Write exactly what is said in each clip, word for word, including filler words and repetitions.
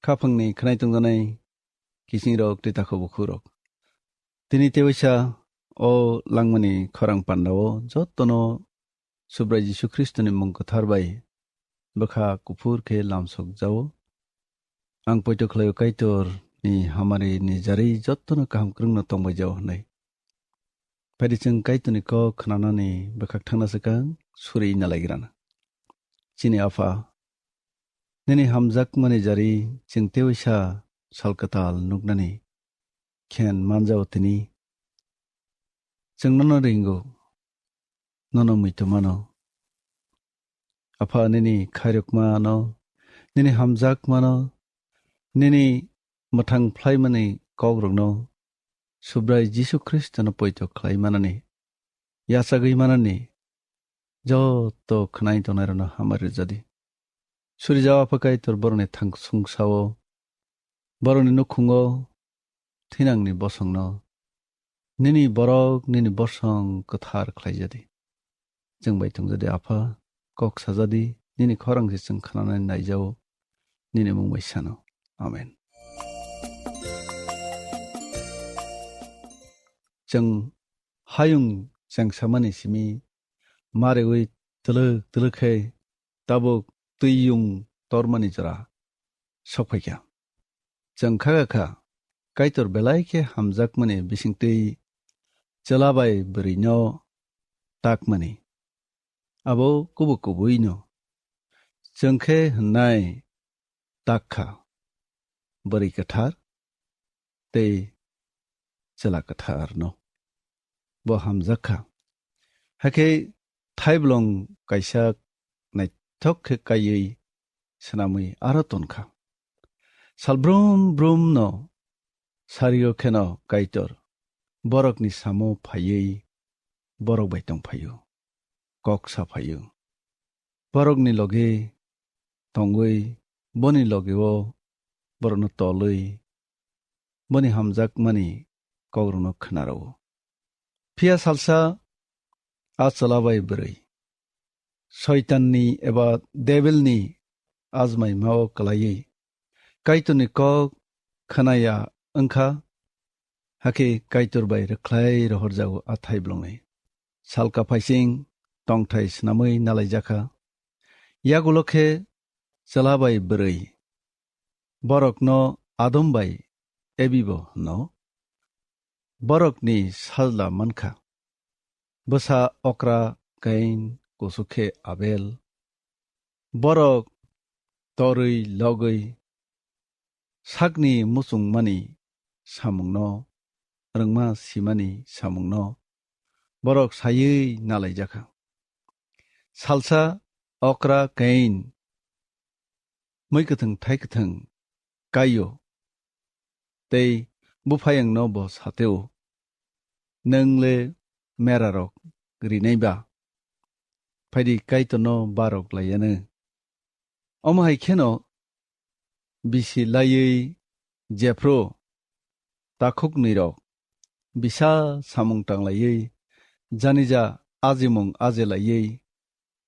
Khaphangni khwnai tongjanai kisingrok tei takhuk bukhukrok. Tini tewaisa o langmani khorang pandao jotono Subrai Jisu Khristoni mung kwthar bai bwkha kuphur khe lamsok jao. Ang poito khlaio Kaitorni hamari ni jarwi jotono kaham kwrwngno tongbai jao hwnwi. Phaidi chwng Kaitorni kok khnanani bwkhak thangna swkang suri nalaigrana. Chini Apha, nini hamjakmani jari chwng tewaisa sal kwtal nuknani khen manjao tini. Chwng nono ringo, nono muitu mano. Apha, nini khairokmano, nini hamjakmano, nini mwthang phlaimani kokrokno Subrai Jisu Khristono poito khlai manani, yachagwi manani, joto khwnai tongnairokno hamari rwjadi. Surijao Apha Kaitor borokni thang sungsao, borokni nukhungo thinangni bosongno nini borok, nini bosong kwthar khlaijadi. Chwng bai tongjadi Apha, kok sajadi, nini khorang se chwng khnanani naijao, nini mung bai sano. Amen. Chwng hayung chengsamani simi mariwi twlwk twlwk khe tabuk twiyung tormani jora sokphaikha. Chwng kha kha Kaitor belai khe hamjakmani bisingtwi chwla bai bwrwino takmani. Abo kubuk kubuino chwng khe hwnnai tak kha, bwrwi kwthar tei chwla kwtharno. Bo hamjak kha. Hakhe thaiblong kaisa naithok khe kaiwi swnamwi aro ton kha. Sal brum brum no sario kheno Kaitor borokni samo phaiwi borok bai tong phaio, kok sa phaio. Borokni loge tongwi boni loge o borokno tolwi boni hamjakmani kokrokno khna rwo. Phiya salsa a chwla bai bwrwi Soitanni eba Devilni ajmaima o kwlaiwi Kaitorni kok khna ya wngkha, hakhe Kaitor bai rwkhlai rohorjago a thaiblongni. Salka phaising tongthai swnamwi nalaijakha. Yagulo khe chwla bai bwrwi, borokno Adam bai Ebi bo hwno, borokni sajla mankha. Bwsa okra Kain, kusu khe Abel. Borok torwi logwi sakni muchungmani samungno, rwngma simani samungno borok saywi nalaijakha. Salsa okra Kain mui kwthwng thai kwthwng kaio tei buphayungno bo sateo, "Nwng le merarok rinai ba? Phaidi Kaitorno barok laiyano." Omo hai kheno bisi laiwi jephru takhuknwirok bisa samung tanglaiwi janija ajimung ajelaiwi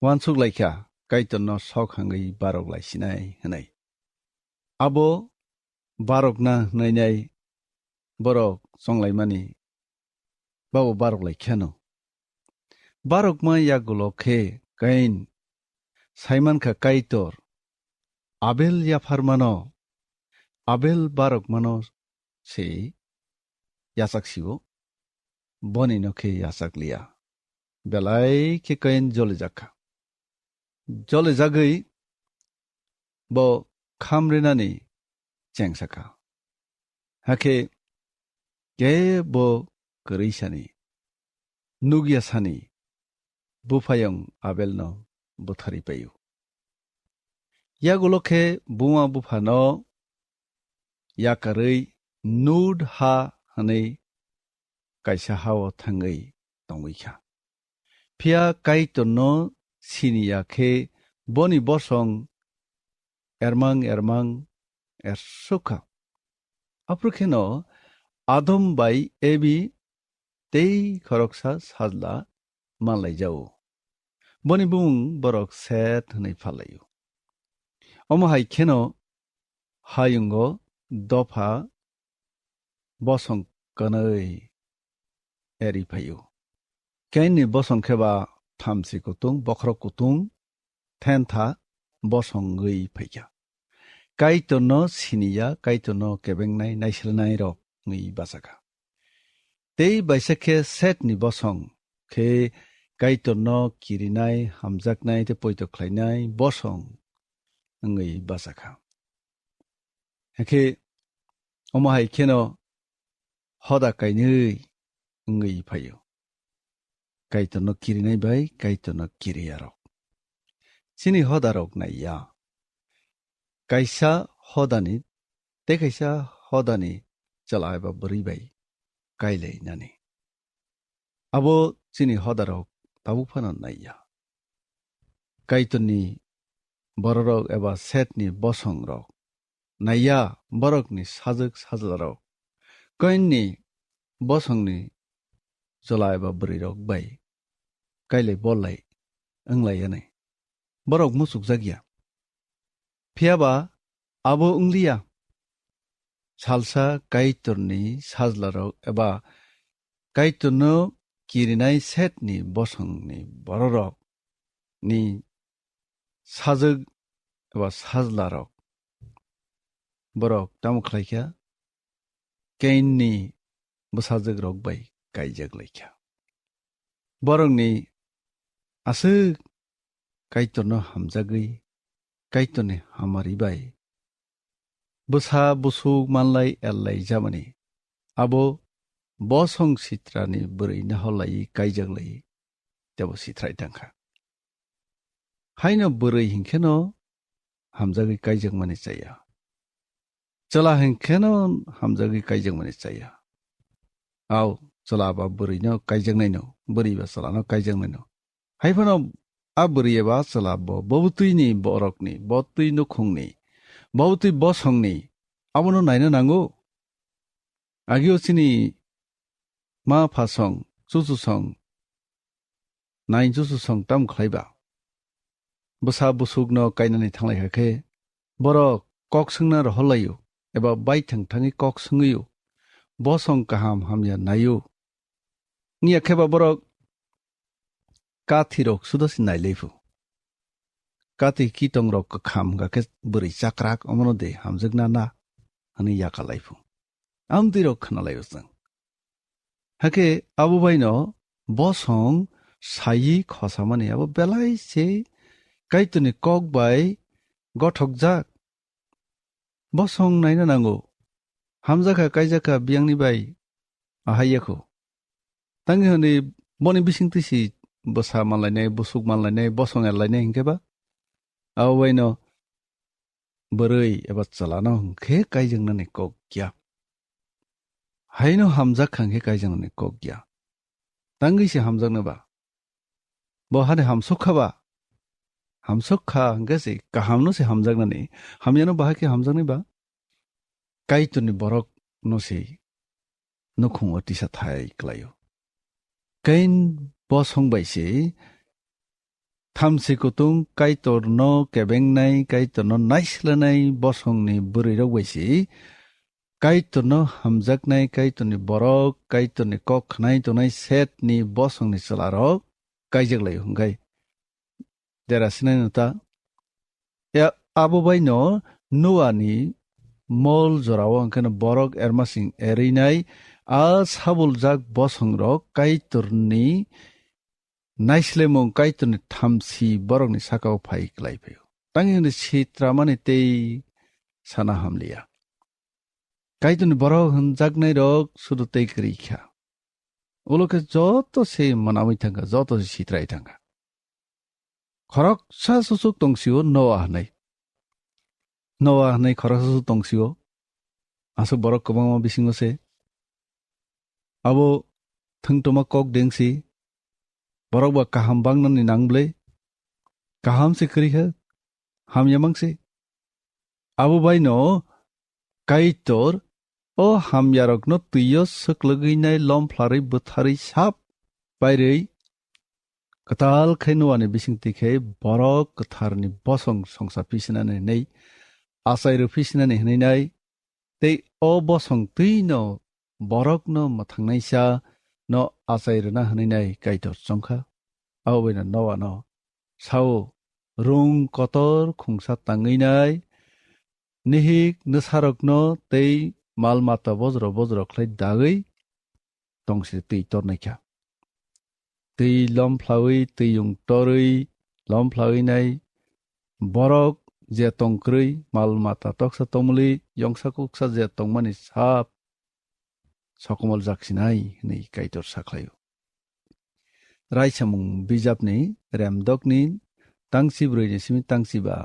uansuk laikha, Kaitorno sok hangwi barok laisinai hwnwi. Abo barokna hwnwi nai borok chonglaimani babo barok lai kheno. Barokma yagulo khe Kain saimankha Kaitor Abel yapharmano, Abel barokmano se yachak sio, bonino khe yachak liya. Belai khe Kain jolijakha. Jolijagwi bo khamrinani chengsakha. Hakhe kebo kwrwisani, nukyasani buphayung Abelno butharwi paio. Yagulo khe buma buphano yakarwi Nod ha hwnwi kaisa ha-o thangwi tongwi kha. Phiya Kaitorno sini ya khe boni bosong ermang ermang ersuk kha. Aphuru kheno Adam bai Ebi tei khoroksa sajla manlaijao. Boni bumung borok Set hwnwi phallaio. Omo hai kheno hayungo dopha bosong kwnwi eri phaio. Kainni bosong khe ba thamsi kutung, bokhorok kutung, thentha bosong wngwi phaikha. Kaitorno siniya, Kaitorno kebengnai, naislenai rok wngwi bachakha. Tei baisa khe Setni bosong khe Kaitorno kirinai, hamjaknai tei poito khlainai bosong wngwi bachakha. Hakhe omo hai kheno hoda kainwi wngwi phaio. Kaitorno kirinai bai Kaitorno kiriyarok. Chini hodarok naiya. Kaisa hodani tei kaisa hodani chwla eba bwrwi bai kailainani. Abo chini hodarok tabuk phano naiya. Kaitorni bororok eba Setni bosongrok naiya, borokni sajwk sajlarok Kainni bosongni chwla eba bwrwirok bai kailai bolai wnglaiyani. Borok muchukjakya. Phiyaba abo wngliya. Salsa Kaitorni sajlarok eba Kaitorno kirinai Setni bosongni bororokni sajwk eba sajlarok borok tamo khlaikha? Kainni bwsajwkrok bai kaijak laikha. Borokni aswk Kaitorno hamjagwi, Kaitorni hamari bai bwsa busuk manlai erlai jamani, abo bosong sitrani bwrwi naharlaiwi kaijak laiwi tebo sithrai tangkha. Haino bwrwi hinkheno hamjagwi kaijakmani chaya. Chwla hinkheno hamjagwi kaijakmani chaya. Au, chwla ba bwrwino kaijaknaino, bwrwi ba chwlano kaijaknaino. Haiphano a bwrwi eba chwla bo, bo bwtwini borokni, bo twi nukhungni, bo bwtwi bosongni, abono naina nango. Agio chini ma pha song, chuchu song, nai chuchu song tam khlaiba. Bwsa busukno kainani thanglaikha khe, borok kok swngna rohorlaio, eba baithang thangwi kok swngwio, bosong kaham hamya naio. Wngya khe ba borok kathirok sudo se nailaiphuru. Kathi kitongrok kwkham hwnkha khe bwrwi chakrak omono de hamjakna na hwnwi yakarlaiphu. Amtwirok khnalaio chwng. Hakhe abo baino bosong sayi khosamani abo belai se Kaitorni kok bai gothokjak. Bosong naina nango. Hamjakha, kaijakha biyangni bai ahai yakho. Tangwi hwnwi boni bisingtwi si bwsa manlainai, busuk manlainai, bosong erlainai hinkhe ba? Abo baino bwrwi eba chwlano hinkhe kaijaknani kok ya. Haino hamjak kha hinkhe kaijaknani kok ya. Tangwi se hamjakno ba? Bo hani hamsok kha ba? Hamsok kha hinkhe se kahamno se hamjaknani. Hamyano bahai khe hamjaknai ba? Kaitorni borokno se nukhungo tisa thai klaio. Kain bosong bai se thamsi kutung Kaitorno kebengnai, Kaitorno naislenai bosongni bwrwirok bai se Kaitorno hamjaknai, Kaitorni borok, Kaitorni kok khnai tongnai Setni bosongni chwlarok kaijak laio hwnkhe dera sinai no ta. Ya, abo baino Noani mol jorao hwnkhe no borok ermasing erinai a sabuljak bosongrok Kaitorni naislemung, Kaitorni thamsi borokni sakao phai klai phaio. Tangwi hwnwi sitramani tei sana hamliya. Kaitorni borok hwnjaknairok sudu tei kwrwi kha. Ulo khe joto se mwnawi thangkha, joto se sitrai thangkha. Khoroksa susuk tongsio Noa hwnwi. Noa hwnwi khoroksa susuk tongsio. Aswk borok kwbangma bisingo se. Abo thwngtoma kok dengsi. Borok ba kaham bangnani nangble. Kaham se kwrwi kha. Hamya mangsi. Abo baino Kaitor o hamyarokno twio swklwgwinai lomphlarwi bwtharwi sap pairwi kwtal khai Noani bisingtwi khai borok kwtharni bosong songsa pisinani nei achai rwphi sinani hwnwi nai, tei o bosong twi no borok no mwthangnaisa no achai rwna hwnwi nai Kaitor chongkha. Abo bai no Noa no sao, rung kotor khungsa tangwi nai, nihik nwsarok no tei mal mata bojro bojro khlai dagwi tongsi twi tornai kha. Twi lomphla wi, twi yung torwi lomphla wi nai borok je tong kwrwi, mal mata toksa tomli yongsa kuksa je tongmani sap sokomol jaksinai hwnwi Kaitor sakhlaio. Raisamung bijapni remdokni tangsi brwi ni simi tangsi ba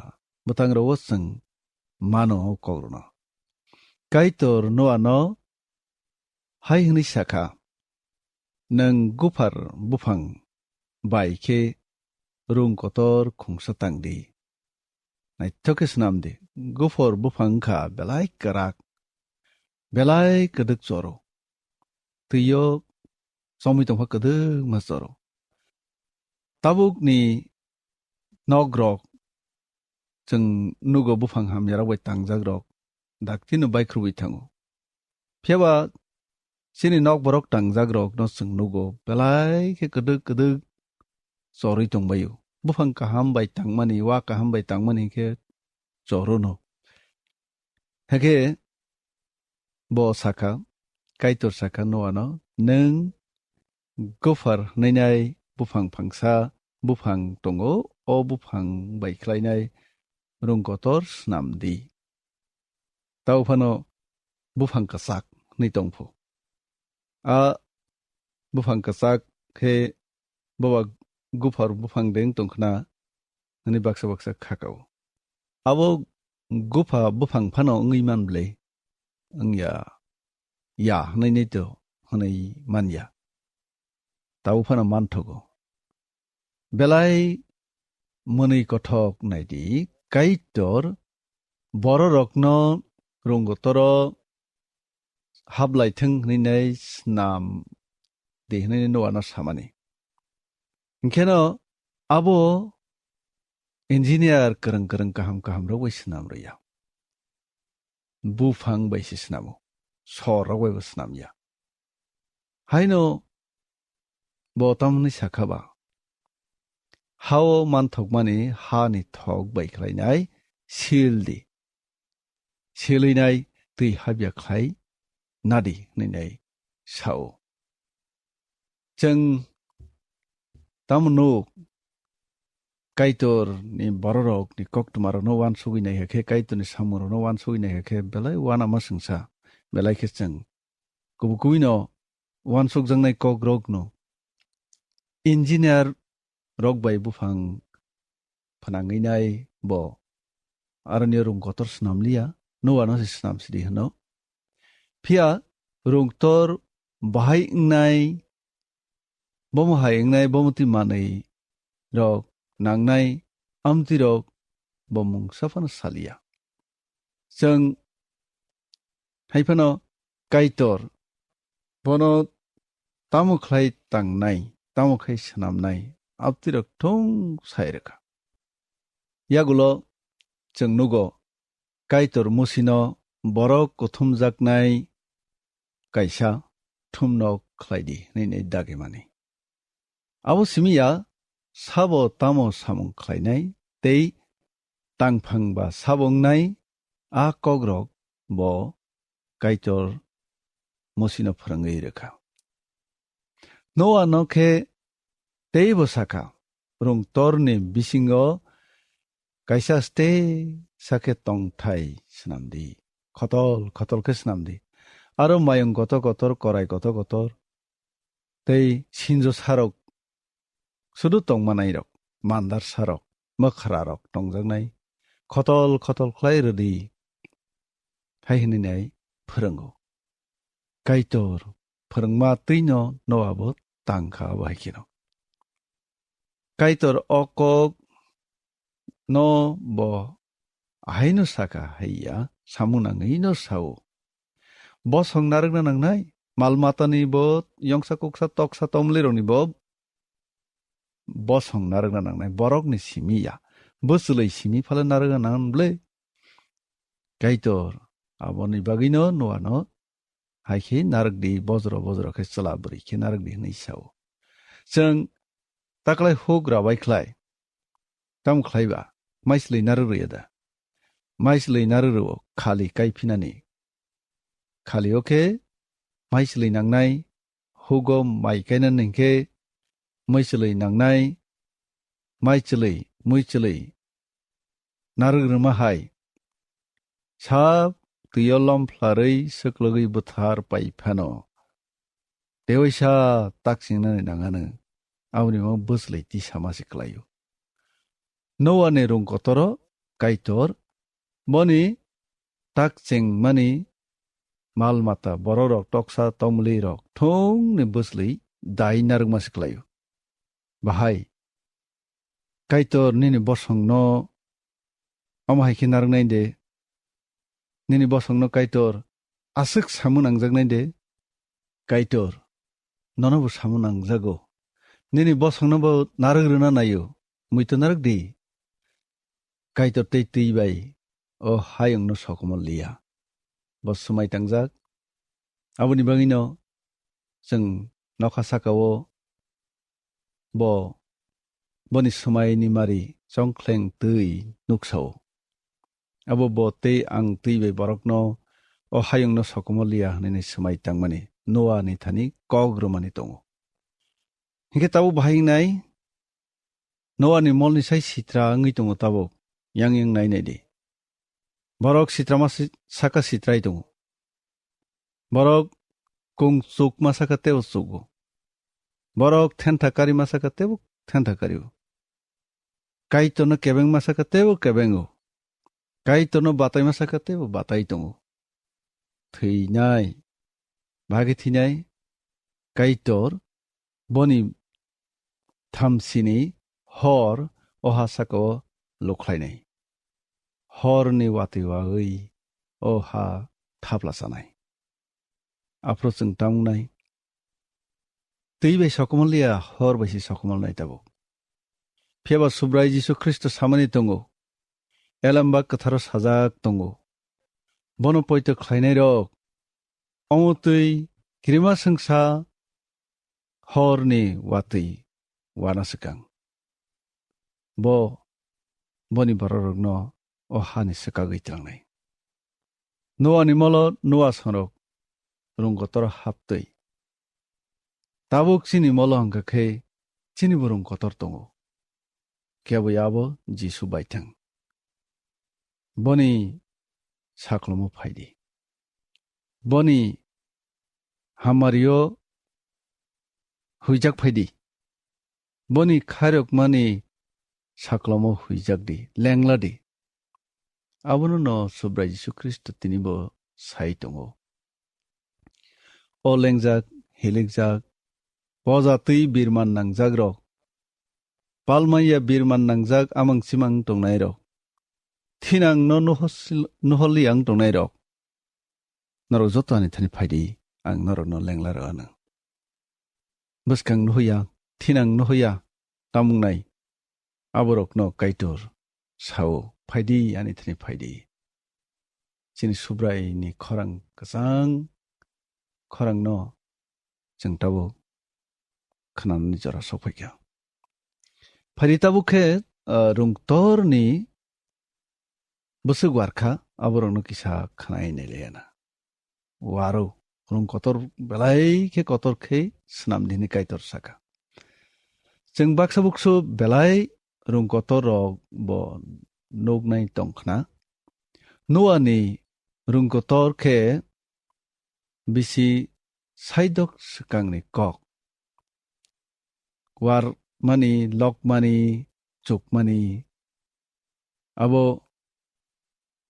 bwtang rogo chwng mano o kok rwno. Kaitor Noa no hai hwnwi sakha, "Nwng guphar buphang bai khe rung kotor khungsa tang di. Naithok khe swnam di, guphar buphang wngkha belai kwrak, belai kwdwk choro, twi-o chomwi tongkha kwdwkma choro." Tabukni nokrok chwng nugo buphang hamyarok bai tangjakrok, daktino baikhruwi thango. Phiyaba chini nokborok tangjakrokno chwng nugo, belai khe kwdwk kwdwk chorwi tongbaio. Buphang kaham bai tangmani, wa kaham bai tangmani khe chorono. Hakhe bo sakha, Kaitor sakha Noano, "Nwng guphar hwnwi nai buphang phangsa buphang tongo, o buphang bai khlainai rung kotor snam di." Tao phano buphang kwchak hwnwi tongphu. A buphang kwchak khe boba guphar buphang deng tongkhna hwnwi baksa baksa khakao. Abo gupha buphang phano wngwi man bwle? Wngya, ya hwnwi nai to hwnwi man ya. Tao phano manthogo. Belai mwnwi kothok naidi, Kaitor bororokno rungotoro hablai thung hwnwi nai snam di hwnwi Noano samani. Hwnkhe no abo engineer kwrwng kwrwng kaham kaham rok bai swnam rwya. Buphang bai se swnamo. Sor rok bai bo swnam ya. Haino bo tamni sakha ba? Hao manthokmani ha ni thok bai khlainai sil di. Silwi nai twi habya khlai nadi hwnwi nai sao. Chwng tamo nuk Kaitor ni bororok ni koktwma rokno wansugwi nai hakhe, Kaitor ni samung rokno wansugwi nai hakhe, belai uanama swngsa, belai khe chwng kubu kubui no wansukjaknai kok rokno engineer rok bai buphang phnangwi nai bo aroni rung kotor swnam liya, Noano se swnam sidi hwno. Phiya rung kotor bahai wngnai, bomo hai wngnai, bomo twi manwi rok nangnai, amtwi rok bo mungsa phano saliya. Chwng hai phano Kaitor bono tamo khlai tangnai, tamo khlai swnamnai, abtwirok thung sai rwkha. Yagulo chwng nugo, Kaitor Musino borok kuthumjaknai kaisa thumnok khlai di hwnwi nai dagimani. Abo simi ya sabo tamo samung khlainai tei tangphang ba sabo wngnai, a kokrok bo Kaitor Musino phwrwngwi rwkha. Noa no khe teibo sakha, rung torni bisingo kaisa ste sakhe tongthai swnam di, khotol khotol khe swnam di, aro mayung kotor kotor, korai kotor kotor, tei sinjo sarok sudu tongmanairok, mandar sarok, mwkhrarok tongjaknai, khotol khotol khlai rwdi, hai hwnwi nai phwrwngo. Kaitor phwrwngma twino Noa bo tangkha, abo hai kheno. Kaitor o kok no bo ahaino saka haiya, samung nangwi no sao. Bosong narwkna nangnai, mal matani bo, yongsa kuksa toksa tomlirokni bo bosong narwkna nangnai, borokni simi ya. Bwchwlwi simi phale narwkna nang bwle? Kaitor aboni bagwino Noano hai khe narwk di, bojro bojro khe chwla bwrwi khe narwk di hwnwi sao. Chwng taklai huk rabai khlai, tamo khlai ba, maichwlwi narwk rwya da? Maichwlwi narwk rwo khali kaiphinani. Khali o khe maichwlwi nangnai, hugo mai kainani hwnkhe maichwlwi nangnai, maichwlwi, muichwlwi narwk rwma hai. Sap twi o lom phlarwi swklogwi bwthar pai phano. Tewaisa tak chingnani nang anw, aboni bo bwchlwi tisa ma se klai-o. Noani rung kotoro Kaitor boni tak chengmani mal mata, bororok, toksa tomlirok thungni bwchlwi dai narwkma se klai-o. Bahai Kaitor nini bosongno omo hai khe narwknai de, nini bosongno Kaitor aswk samung nangjaknai de, Kaitor nono bo samung nangjago, nini bosongno bo narwk rwna naio, muitu narwk di. Kaitor tei twi bai o hayungno sokomor liya. Bo swmai tangjak. Aboni bagwino chwng nokha saka-o bo, boni swmaini mari chongkhleng twi nuksa-o. Abo bo tei ang twi bai borokno o hayungno sokomor liya hwnwi swmai tangmani Noani thani kok rwmani tongo. Hinkhe tabuk bahai wngnai, Noani molni sai sitra wngwi tongo tabuk, yang yang nai nai di. Borok sitra ma si-, saka sitrai tongo. Borok kung chuk ma saka tebo chugo. Borok thentha kari ma saka tebo thentha kario. Kaitorno kebeng ma saka tebo kebengo. Kaitorno batai ma saka tebo batai tongo. Thwinai. Bahai khe thwinai. Kaitor boni thamsini hor o ha saka-o lukhlainai. Horni watwi wagwi o ha thapla chanai. Aphuru chwng ta wngnai. Twi bai sokomor liya, hor bai se sokomor nai tabuk. Phiya ba Subrai Jisu Khristo samani tongo. Elem ba kwtharo sajak tongo. Bono poito khlainai rok. Omo twi kirima swngsa horni watwi wana swkang. Bo boni bororokno o hani swkagwi tlangnai. Noani molo Noa songrok rung kotor haptwi. Tabuk chini molo hwnkha khe chini bo rung kotor tongo. Kebo yabo Jisu baithang. Boni saklomo phaidi. Boni hamario huijak phaidi. Boni khairokmani saklomo huijak di, lengla di. Abono no Subrai Jisu Khristo tini bo sai tongo. O lengjak, hilikjak, poja twi birman nangjak rok, palmaya birman nangjak amang chimang tongnai rok, thinang no nuhosil-, nuholiang tongnai rok, norok joto ani thani phaidi, ang norokno lengla rw anw. Bwskang nuhuya, thinang nuhuya, tamung nai, aborokno Kaitor sao, phaidi, ani thani phaidi. Chini Subraini khorang kwchang, khorangno chwng tabuk khnanani jora sokphaikha. Phaidi tabuk khe, ah, rungtorni bwswk warkha, aborokno kisa khnai nailaiana. Waro, rung kotor belai khe kotor khe swnam di hwnwi Kaitor saka. Chwng baksa buksu belai rung kotor rok bo nuknai tongkhna. Noani rung kotor khe bisi saidok swkangni kok. Warmani, lokmani, chukmani, abo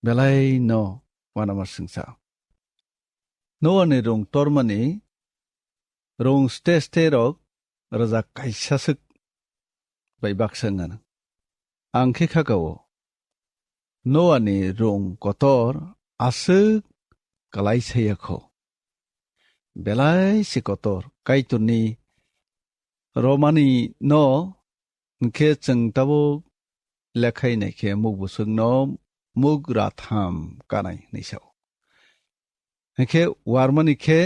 belai no uanama swngsa. Noani rung tormani rung ste ste rok rwjak kaisa swk bai baksa wngano. Ang khe khakao, Noani rung kotor aswk kwlai saya kho. Belai se kotor, Kaitorni romani no hwnkhe chwng tabuk lekhai naikhe muk bwswkno muk ratham kanai hwnwi sao. Hinkhe warmani khe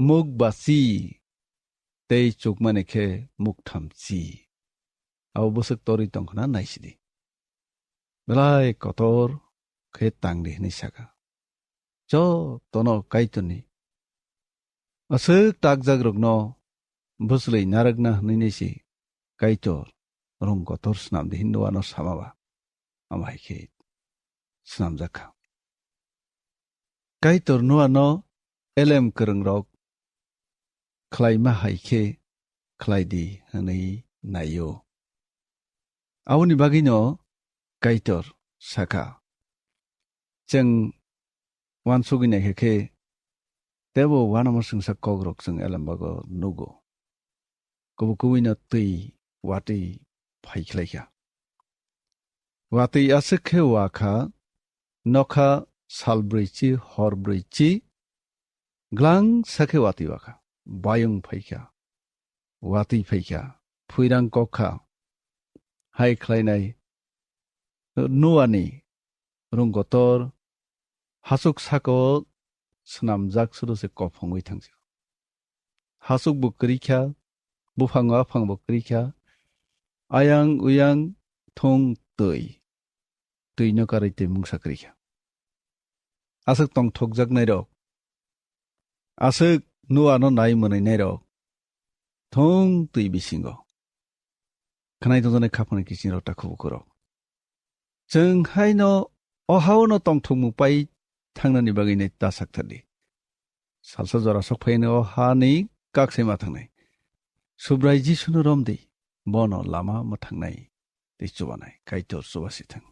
muk bachi tei chukmani khe muk thamchi. Abo bwswk torwi tongkhna naisidi. Belai kotor khe tangdi hwnwi saka. Jotono Kaitorni aswk takjakrokno bwchlwi narwkna hwnwi si Kaitor rung kotor swnamdi hinwi ano samaba. Amo hai khe swnamjak kha. Kaitor Noano elem kwrwngrok khlaima hai khe khlai di hwnwi nai-o. Aboni bagwino Kaitor sakha, chwng uansugwi naikha khe teibo uanama swngsa kokrok chwng elembago nugo. Kubui kubuino twi watwi phai khlaikha. Watwi aswk khe wakha, nokha sal brwichi hor brwichi glangsa khe watwi wakha. Bayung phaikha, watwi phaikha, phuirang kokha. Hai khlainai Noani rung kotor hasuk saka-o swnamjak sudo se kophongwi thangsi. Hasuk bo kwrwi kha, buphango aphang bo kwrwi kha, ayang uyang thung twi, twino karwi twi mungsa kwrwi kha. Aswk tongthokjaknairok, aswk Noano nai mwnwinairok thung twi bisingo. Khnai tongjaknai khaphang kiching rok ta khubukurok. Chwng haino o hao no tongthokmung pai thangnani bagwi nai ta sakthar di. Salsa jora sok phaino o hani kaksaima thangnai. Subrai Jisuno rom di, bono lama mwthangnai tei chubanai. Kaitor chubasi thang.